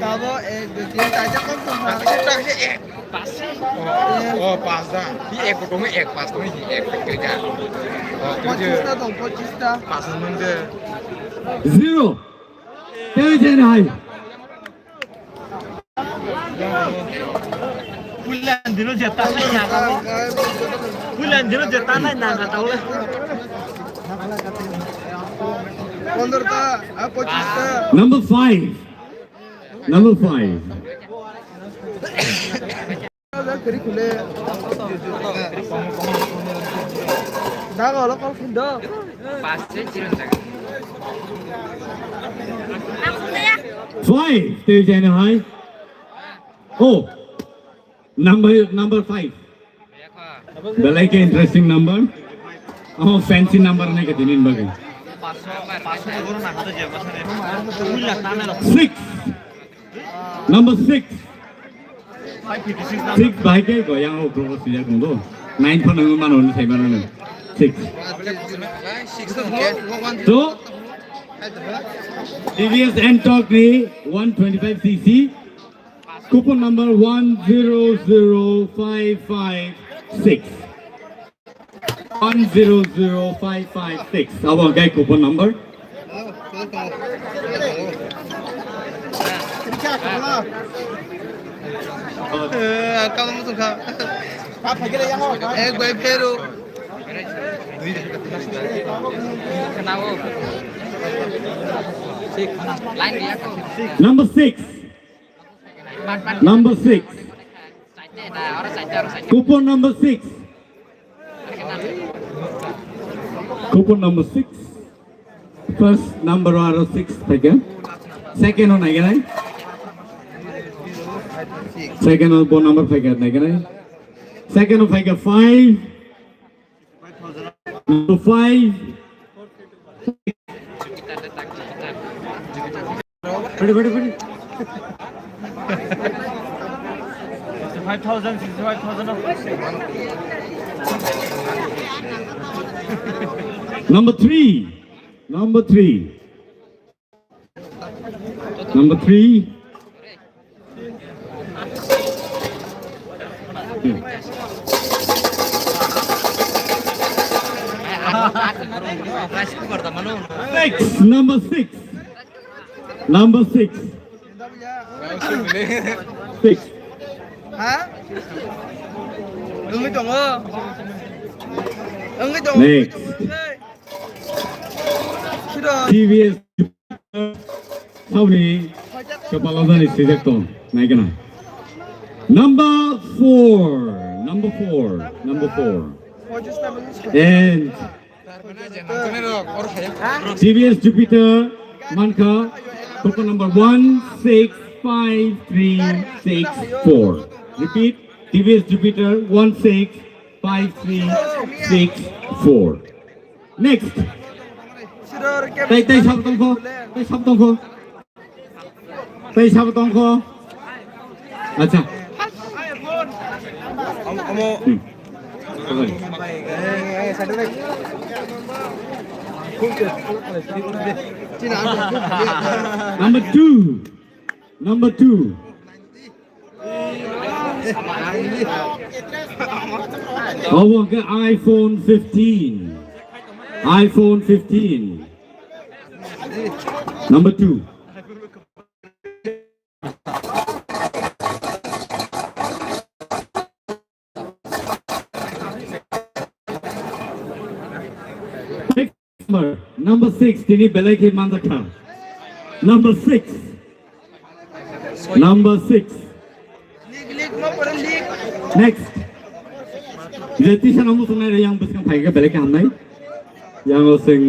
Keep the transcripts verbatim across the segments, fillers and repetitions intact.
Tabo ek, dui, tin, charta kom tongkha. O, o, pas da. Hi ek bo tongo, ek pas tongo, hi ek, ek, ek. O, twi je. Pochista tong, pochista. Pas ni mung je. Zero. Tei je nai. Puilan dino jeta nai na tau. Puilan dino jeta nai na tau le. Pondro ta, ah, pochis ta. Number five. Number five. Dago lo kol khindo. Five, tei jani hai. Oh, number, number five. Belai ke interesting number. Oh, fancy number nai ke tinin bagi. Six. Number six. Six bai ke go yang o pro sijak nung do. Nine phone nung mano ni sai mano nung. Six. So, T V S Ntorq ni one twenty-five C C. Coupon number one zero zero five five six. One zero zero five five six. Abo hwnkhe coupon number. Eh, kamu musuh kau. Ek bhai phero. Number six. Number six. Coupon number six. Coupon number six. First number aro six phaikha. Second o naiganai. Second o bo number phaikha naiganai. Second o phaikha five. Number five. Ready, ready, ready. Sixty-five thousand, sixty-five thousand of Number three. Number three. Number three. Six, number six. Number six. Six. Ha? Wngwi tongo. Wngwi tongo. Next. T V S Sauni kepala jani sijak tong, naikana. Number four, number four, number four. And T V S Jupiter mankha, coupon number one six five three six four. Repeat, T V S Jupiter one six five three six four. Next. Tai, tai sab tongkho, tai sab tongkho. Tai sab tongkho. Acha. Hmm. Number two. Number two. Obo hwnkhe iPhone fifteen. iPhone fifteen. Number two. Number, number six, tini belai khe manjakha. Number six. Number six. Next. Je tisa no muchungnai riyang bwskang phaikhe belai khe hamnai. Yang o sing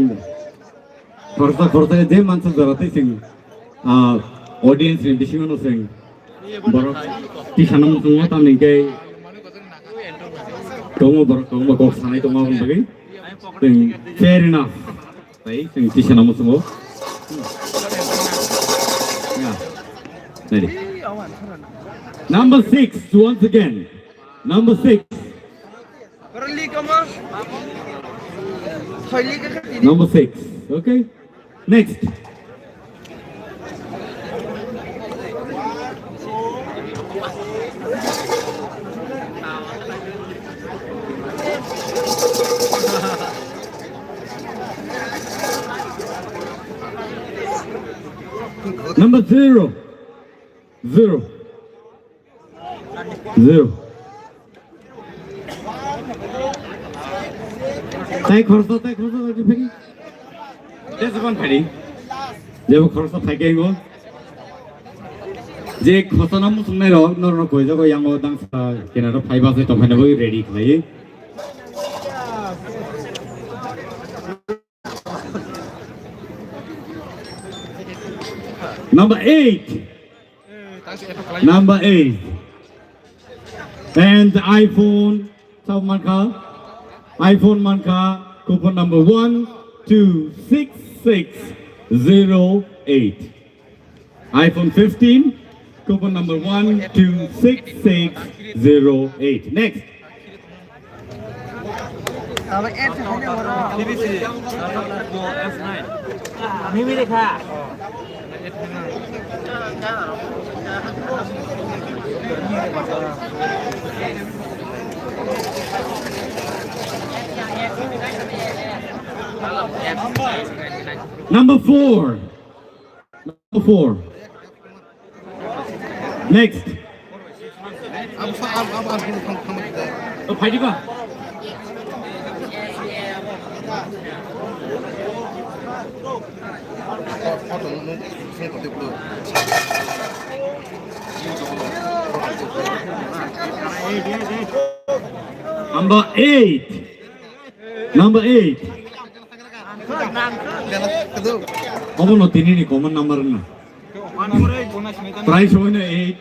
khorsa khorsa je mansa jora tei sing, ah, audience ni bisingo no sing. Borok tisana muchungo tamni khe tongo borok tongo kok sanai tongo aboni bagwi. Tei fair enough. Tai tei tisana muchungo. Yeah. Ready. Number six once again. Number six. Number six. Okay. Next. Number zero. Zero. Zero. Tai khorsa, tai khorsa, tai phai. Jebo khorsa phai khe ngo. Je khorsa no muchungnai rok, norok no koi jago yang o dangsa kinaro phai ba se tong phai na bo ready khlai. Number eight. Number eight. And iPhone, sab mankha. iPhone mankha, coupon number one two six six zero eight. iPhone fifteen, coupon number one two six six zero eight. Next. Number four. Number four. Next. Am sa-, am, am, am, am, am, am, am. Phaidi ba. Number eight. Number eight. Obo no tini ni common number na. Price wngkha eight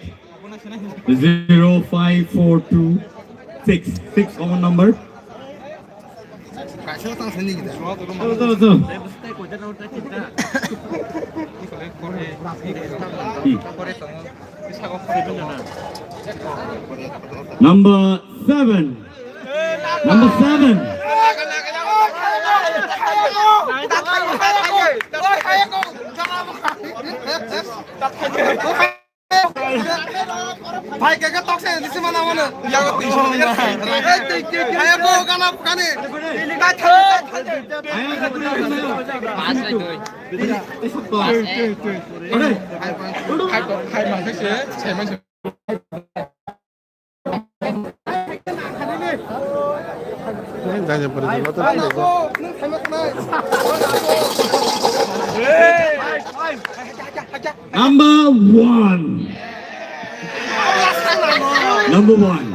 zero five four two six six, common number. Tolo, tolo, tolo. Number seven. Number seven. Bhai, kaka tok se, disi mana mana. Yang tinggal. Ayo, go, kana, kane. Number one. Number one.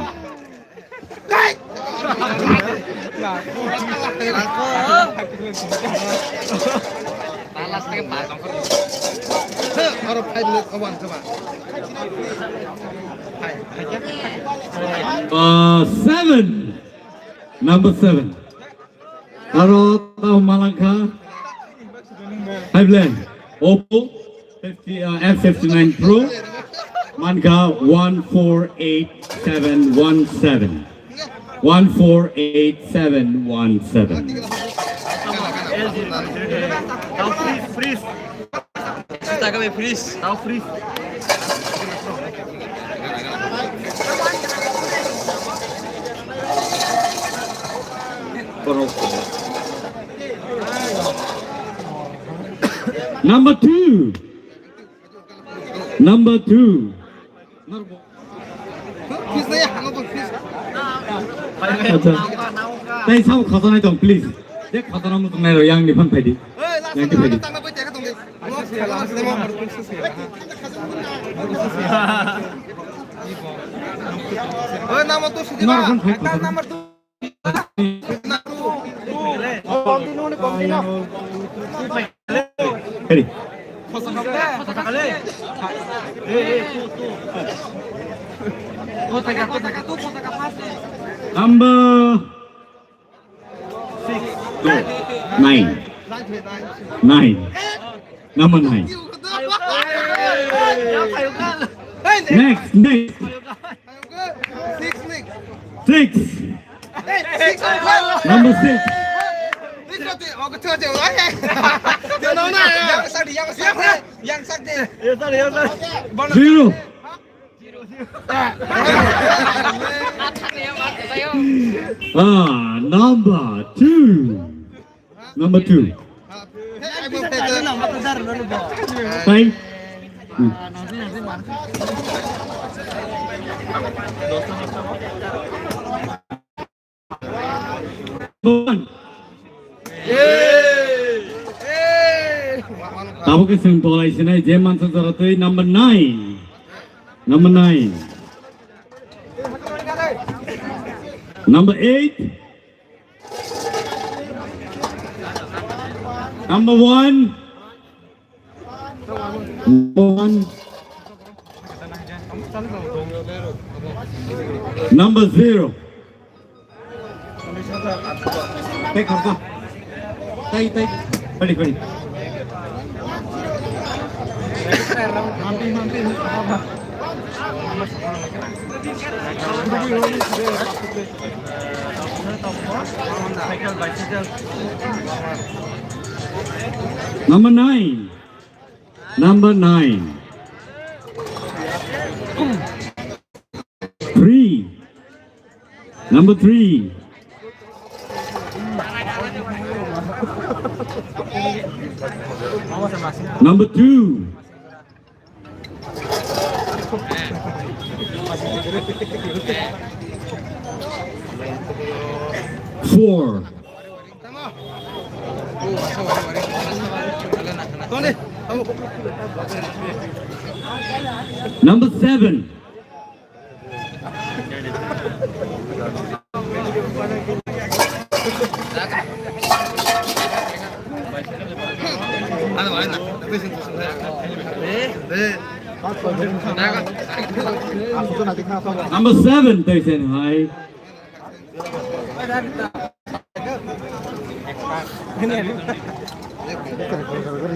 Aro five minute owan coba. Uh, seven. Number seven. Aro tamo malangkha. Haible, Oppo fifty, uh, F fifty-nine Pro, mankha one four eight seven one seven. One four eight seven one seven. Freeze, freeze. Freeze. Freeze. Number two. Number two. Acha. Tai sao khajana tong, please. Je khajana muchungnai rok yang ni phan phaidi. Yang ni phaidi. Oi, number two, Sujima. Number two. Ready. Number six. Nine. Nine. Number nine. Next, next. Six. Number six. Zero. Ah, number two. Number two. Time. Hmm. One. Tabuk ke seng tolai sinai je mansa jara twi number nine. Number nine. Number eight. Number one. Number one. Number zero. Take her, go. Take, take. Ready, ready. Number nine. Number nine. Three. Number three. Number two. four. Number seven. Number seven, Teisen Hai.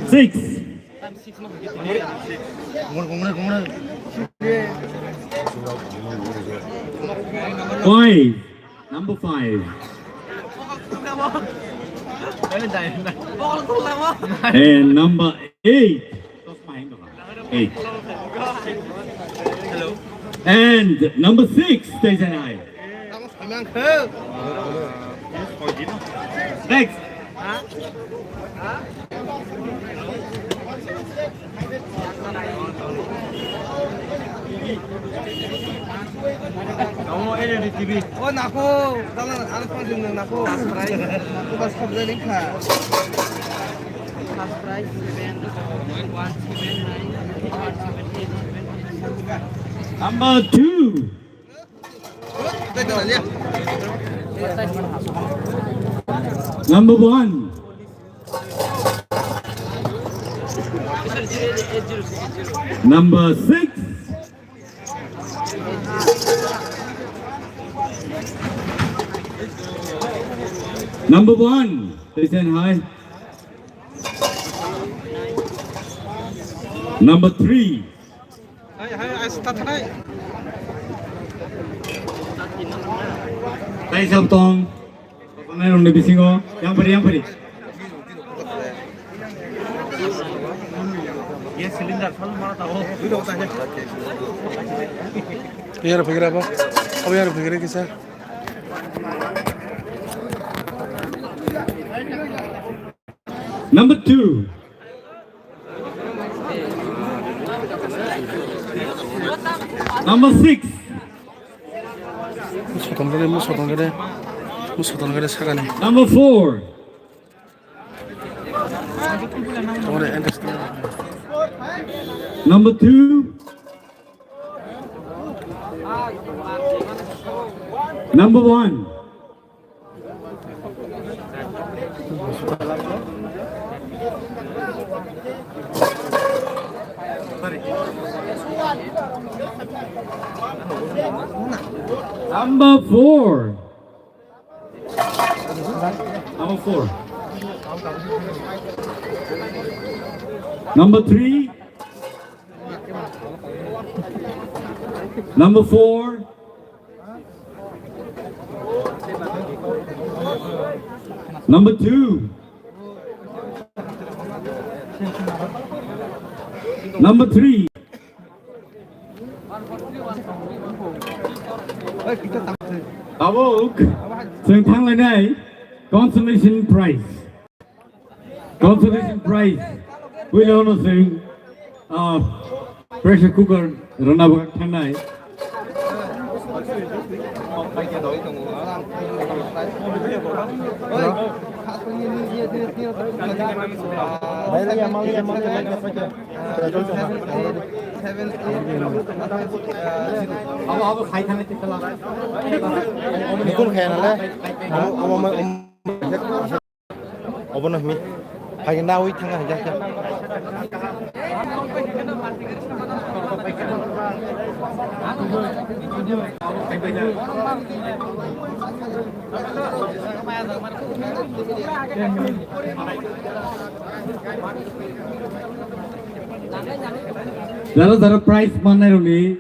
Six. Five. Number five. And number eight. Eight. And number six, Teisen Hai. Next. Kamu ini di T V. Oh, nako, dalam anak panjang nako. Nako pas kerja nih, Kak. First prize, seven, one, seven, nine, one, seven, eight, seven, eight. Number two. Number one. Number six. Number one, Teisen Hai. Number three. Hai, hai, ais, ta thanai. Tai sab tong. Kokonai rong ni bisingo. Yang pari, yang pari. Gas cylinder sal mara ta ho. Yar phagra ba. Ab yar phagra kisa. Number two. Number six. Soton gede, mo soton gede, mo soton gede sagani. Number four. Tomorrow end. Number two. Number one. Number four. Number four. Number three. Number four. Number two. Number three. Tabuk, chwng thanglainai consolation prize. Consolation prize. Puila ono chwng, ah, pressure cooker rwna bagwi thangnai. Nikun kaya nale. Obo, obo, obo. Obono himi. Hai nawi thanga hai jakya. Jara jara prize mannai rokni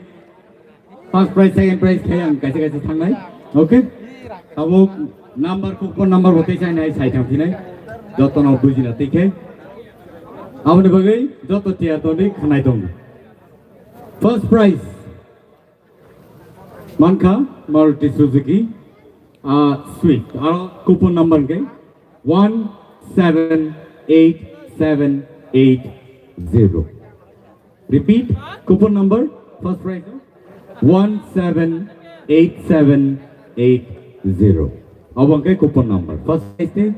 first prize, second prize khe ang kaisa kaisa thangnai. Okay? Tabuk number, coupon number bo teisa nai sai thang phinai. Joto no bujina tikhe. Aboni bagwi joto tiya toni khanai tong. First prize mankha Maruti Suzuki, ah, Swift. Aro coupon number khe one seven eight seven eight zero. Repeat, coupon number, first prize, one seven eight seven eight zero. Abo hwnkhe coupon number. First prize ni,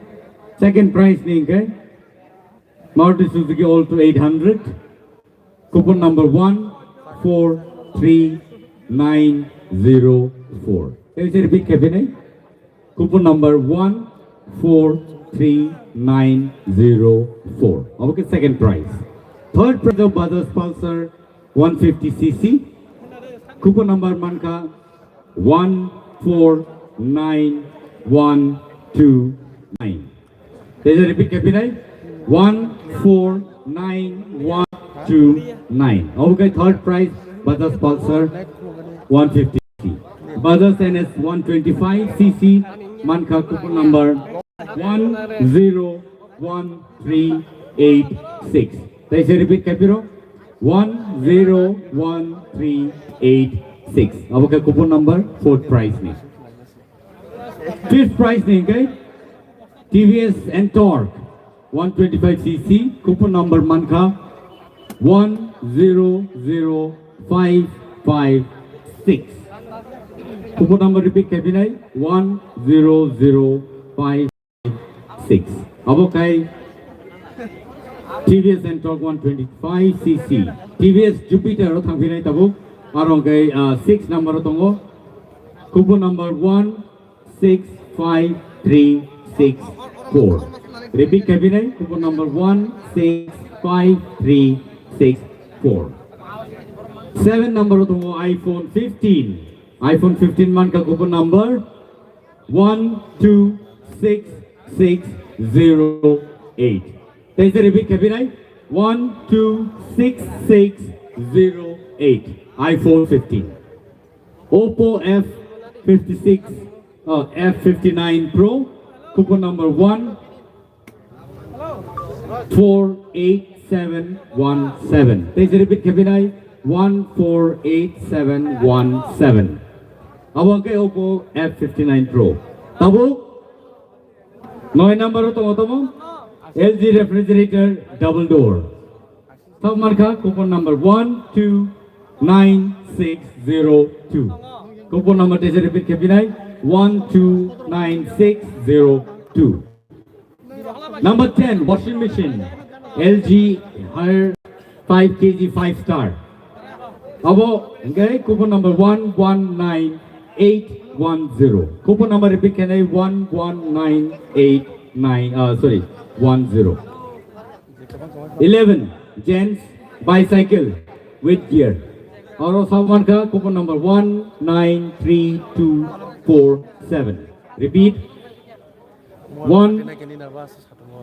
second prize ni hwnkhe Maruti Suzuki Alto eight hundred, coupon number one four three nine zero four. Tei se repeat khe phinai, coupon number one four three nine zero four. Abo khe second prize. Third prize of Bajaj Pulsar one fifty C C. Coupon number mankha one four nine one two nine. Tei se repeat khe phinai, one four nine one two nine. Abo khe third prize Bajaj Pulsar one fifty. Bajaj N S one twenty-five C C mankha coupon number one zero one three eight six. Tei se repeat khe phiro, one zero one three eight six. Abo khe coupon number fourth prize ni. Fifth prize ni hwnkhe T V S Ntorq one twenty-five C C, coupon number mankha one zero zero five five six. Coupon number repeat khe phinai, one zero zero five six. Abo khe T V S Ntorq one twenty-five C C. T V S Jupiter o thang phinai tabuk. Aro hwnkhe, ah, six number o tongo. Coupon number one six five three six four. Repeat khe phinai, coupon number one six five three six four. Seven number o tongo iPhone fifteen. iPhone fifteen mankha coupon number one two six six zero eight. Tei se repeat khe phinai, one two six six zero eight, iPhone fifteen. Oppo F fifty-six, uh, F fifty-nine Pro, coupon number one four eight seven one seven. Tei se repeat khe phinai, one four eight seven one seven. Abo hwnkhe Oppo F fifty-nine Pro. Tabuk nine number o tongo tamo L G refrigerator double door. Tabuk mankha coupon number one two nine six zero two. Coupon number tei se repeat khe phinai, one two nine six zero two. Number ten, washing machine, L G Haier five K G five star. Abo hwnkhe coupon number one one nine eight one zero. Coupon number repeat khe nai, one one nine eight nine, uh, sorry, one zero. Eleven, gents bicycle with gear. Aro sabo mankha coupon number one nine three two four seven. Repeat, one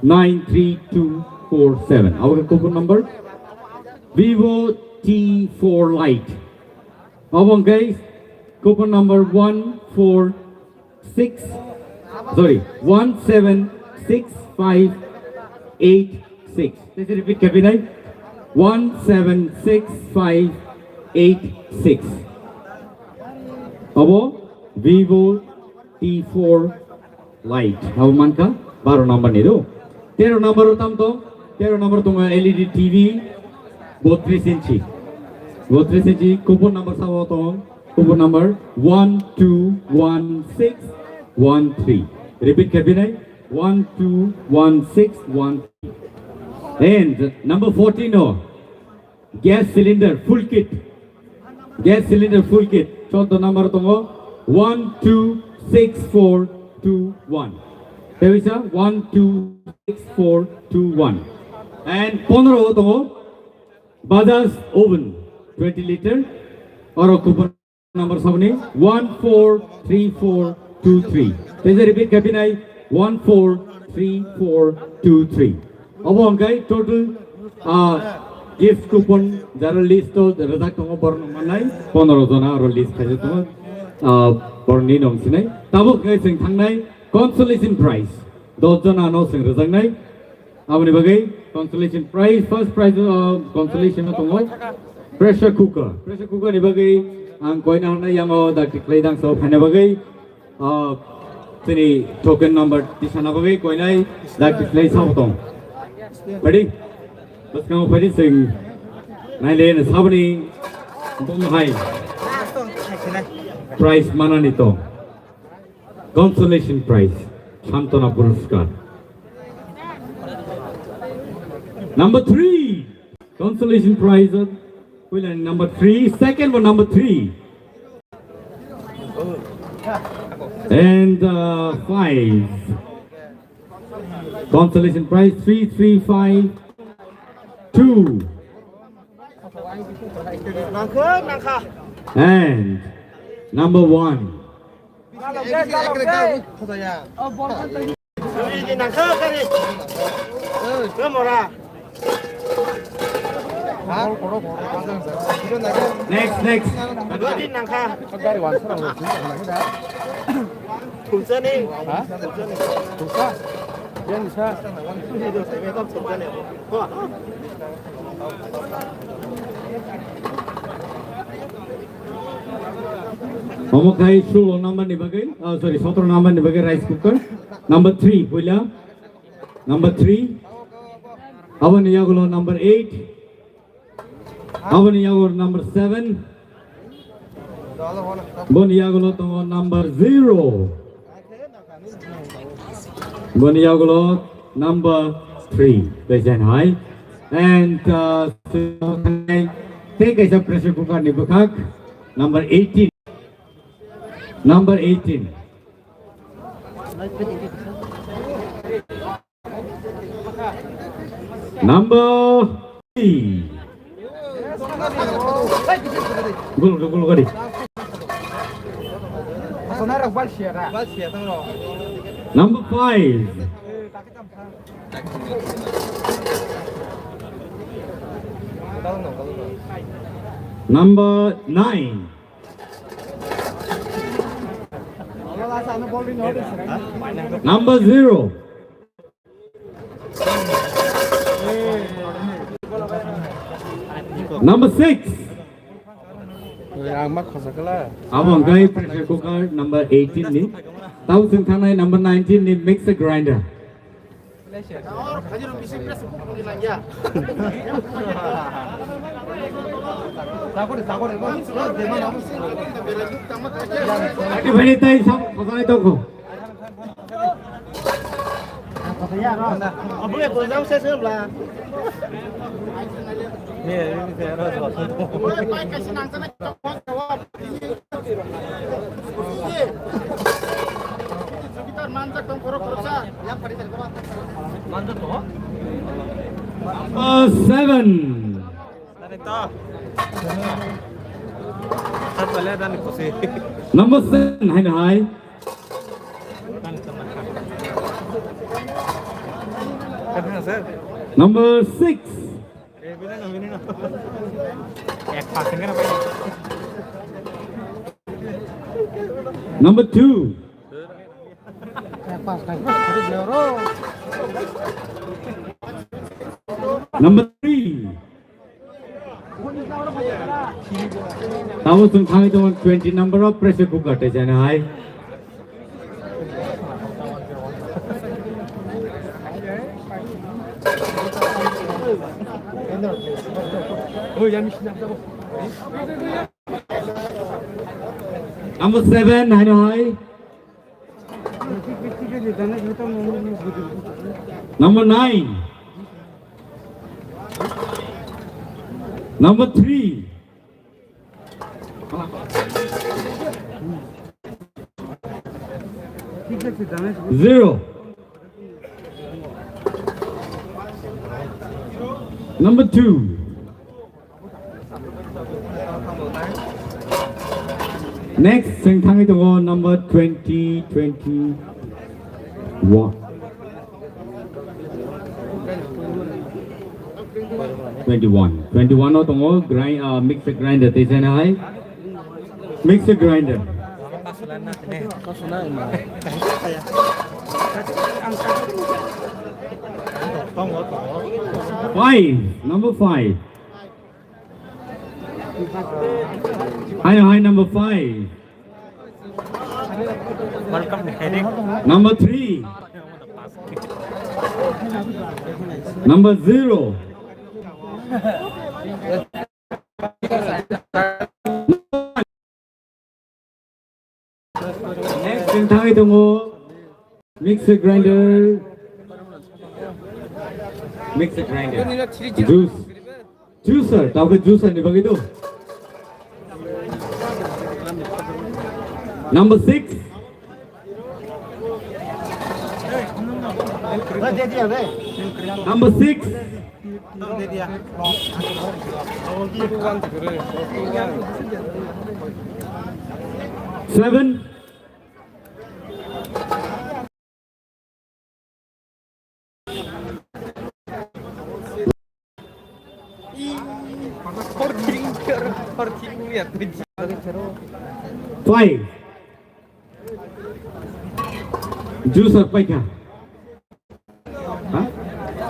nine three two four seven. Abo khe coupon number Vivo T four Lite. Abo hwnkhe coupon number one four six, sorry, one seven six five eight six. Tei se repeat khe phinai, one seven six five eight six. Abo Vivo T four Lite, abo mankha baro number ni do. Tero number o tam tong, tero number tongo L E D T V, botris inchi. Botris inchi, coupon number sabo tong, coupon number one two one six one three. Repeat khe phinai, one two one six one three. And number fourteen o, gas cylinder full kit. Gas cylinder full kit. Chordo number tongo one two six four two one. Tei bisa one two six four two one. And pondro o tongo Bajaj oven twenty liter. Oro coupon number saboni one four three four two three. Tei se repeat khe phinai, one four three four two three. Obo hwnkhe total, ah, gift coupon jara list o rwjak tongo borok no mannai pondro jona aro list khaijak tongo, ah, borok ni nom sinai. Tabuk khe chwng thangnai consolation prize dos jona no chwng rwjaknai. Aboni bagwi consolation prize, first prize, uh, consolation no tongo pressure cooker. Pressure cooker ni bagwi ang koina hwnai yango dakti khlai dangso phaina bagwi, uh, chini token number tisana bagwi koinai dakti khlai sabo tong. Phaidi? Bwskango phaidi chwng naile no saboni bumhai prize manani tong. Consolation prize, Santona Puruskar. Number three, consolation prize, uh, puila number three, second one number three. And uh, five. Consolation prize three three five two. And number one. Next, next. Omo khai sullo number ni bagwi, oh, sorry, sotoro number ni bagwi rice cooker. Number three, puila. Number three. Aboni yagulo number eight. Aboni yagulo number seven. Boni yagulo tongo number zero. Boni yagulo number three. Bejan hai. And uh, tei kaisa pressure cooker ni bwkhak number eighteen. Number eighteen. Number three. Gul, gul, gul, gari. Number five. Number nine. Number zero. Number six. Ang ma khosa kala. Abo hwnkhe pressure cooker number eighteen ni. Tamo chwng thangnai number nineteen ni mixer grinder. Ati bhai tai sam khosa nai tongkho. Abule program ses bla. Number seven. Number seven, hai, hai. Number six. Number two. Number three. Tamo chwng thangwi tongo twenty number of pressure cooker tei jana hai. Number seven, hai no hai. Number nine. Number three. Zero. Number two. Next, chwng thangwi tongo number twenty, twenty-one. Twenty-one. Twenty-one o tongo grind, uh, mixer grinder tei chana hai. Mixer grinder. Five, number five. Hi, hi, number five. Welcome, Eric. Number three. Number zero. Next, chwng Thangwi tongo mixer grinder. Mixer grinder. Juice. Juicer, tawkhe juicer ni bagwi do. Number six. Number six. Seven. Five. Juicer paikha. Ha?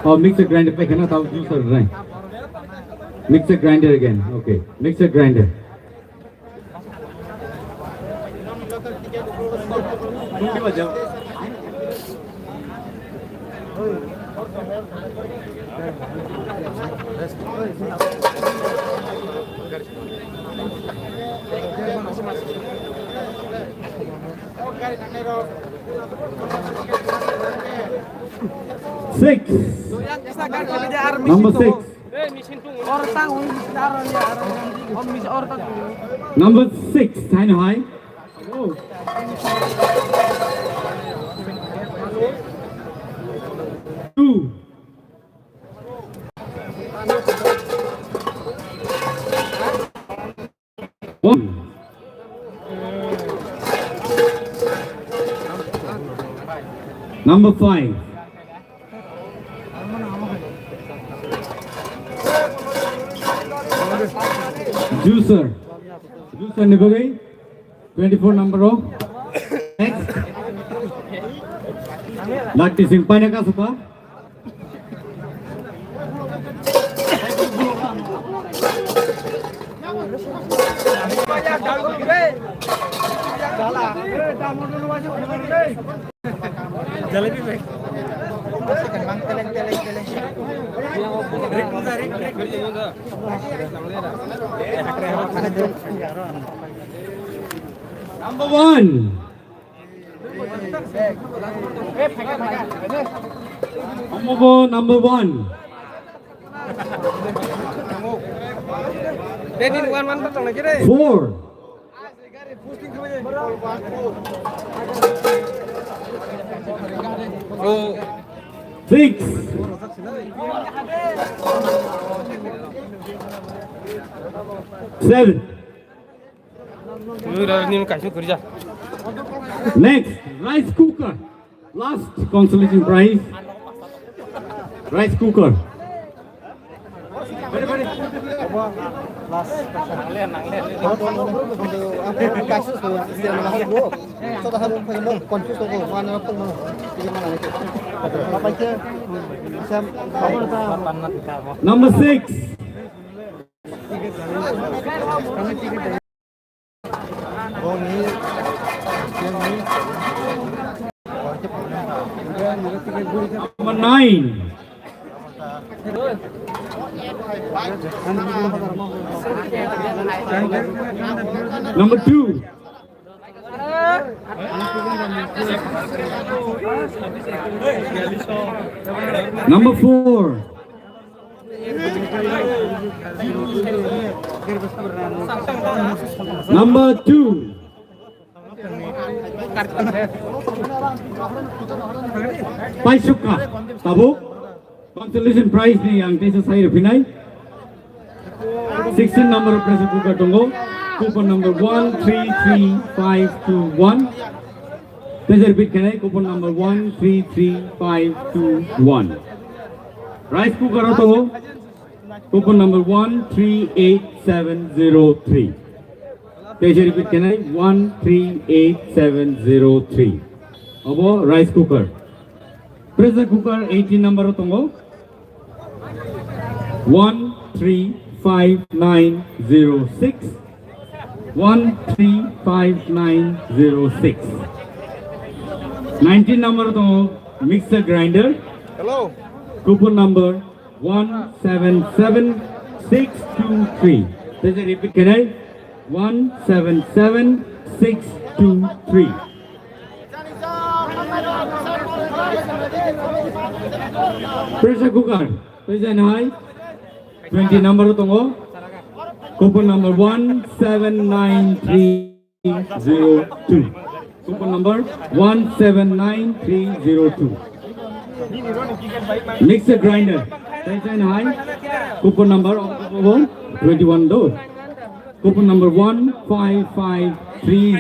Oh, mixer grinder paikha na, tao juicer nai. Mixer grinder again. Okay. Mixer grinder. Six. Number six. Number six, sign high. Two. One. Number five. Juicer. Juicer ni bagwi twenty-four number o. Next. Lakti sing paina ka sapa. Jalebi bag. Number one. Number one, number one. Four. Six. Seven. Next, rice cooker. Last consolation prize. Rice cooker. Number six. Number nine. Number two. Number four. Number two. Paisukha, tabuk consolation prize ni ang teisa sai rwphinai. Sixteen number of pressure cooker tongo. Coupon number one three three five two one. Please repeat khainai, coupon number one three three five two one. Rice cooker o tongo. Coupon number one three eight seven zero three. Please repeat khainai, one three eight seven zero three. Obo rice cooker. Pressure cooker eighteen number o tongo. One three five nine zero six. One three five nine zero six. Nineteen number tongo mixer grinder. Hello. Coupon number one seven seven six two three. Please repeat khainai, one seven seven six two three. Pressure cooker. Pressure hai. Twenty number tongo. Coupon number one seven nine three zero two. Coupon number one seven nine three zero two. Mixer grinder. Pressure hai. Coupon number twenty-one do. Coupon number one five five three